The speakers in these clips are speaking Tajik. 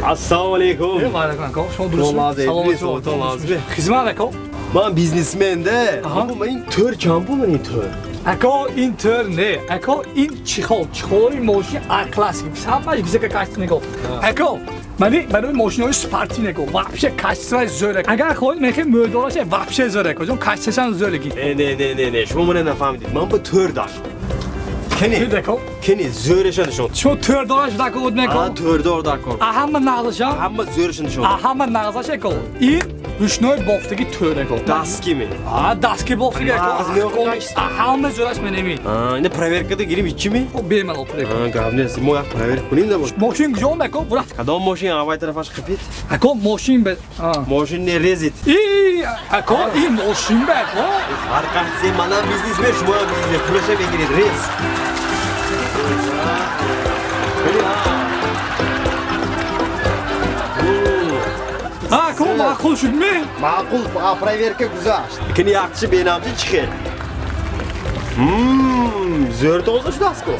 Ассалому алайкум. Ва алайкум ака, шумо дуруст. Саломат. Хизмат, ака. Ман бизнесменде. Аммо ин тӯр чанд пул, ин тӯр? Ака, ин тӯр не. Ака, ин чехол, чехолои мошини А классик. Ҳамаш высококачественный го. Ака, мани барои мошинои спортивный го. Вообще качество зӯр. Агар хоҳед, мехоҳед мӯйдораш, вообще зӯр, ака. Ҷон, качествошам зӯр. Не, не, не, не, не, шумо мана нафаҳмидед. Ман ба тӯр даш. Кени? Ака. Кени, зӯреша нишон. Шумо тӯрдораш дакор мекун? А, тӯрдор дакор. А ҳама нағзаша? Ҳама зӯреша нишон. А ҳама нағзаша, ака. Ин рӯшнои бофтаги тӯр, ака. Дастки ми? А, дастки бофтаги, ака. А ҳама зӯраш менеми. А, ина проверкада гирим ичи ми? Бемалол. А, гап нест. Мо як проверка кунем да. Мошин куҷо, ака? Бура. Кадом мошин? Аввай тарафаш қипит. Ака, мошин бе. Мошин не резит. И, ака, ин мошин бе, ака. Фарқаш зе, манам бизнесмен, шумо ҳам бизнесмен. Пулаша мегиред, рез. Ака, маъқул шудми? Маъқул, проверка гузашт. Кини яқчи бенамчи чӣ хел? Зӯр тоза шудааст-ку.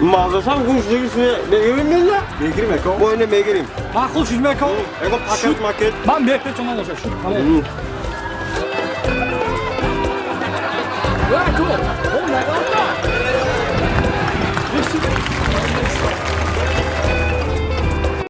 Мазасам гӯштиги мегирим милла? Мегирим, ака. Мо ина мегирим. Маъқул шудми, ака? Ягон пакет макет. Ман мепечонам бошад. Шуд, тамом. Ака,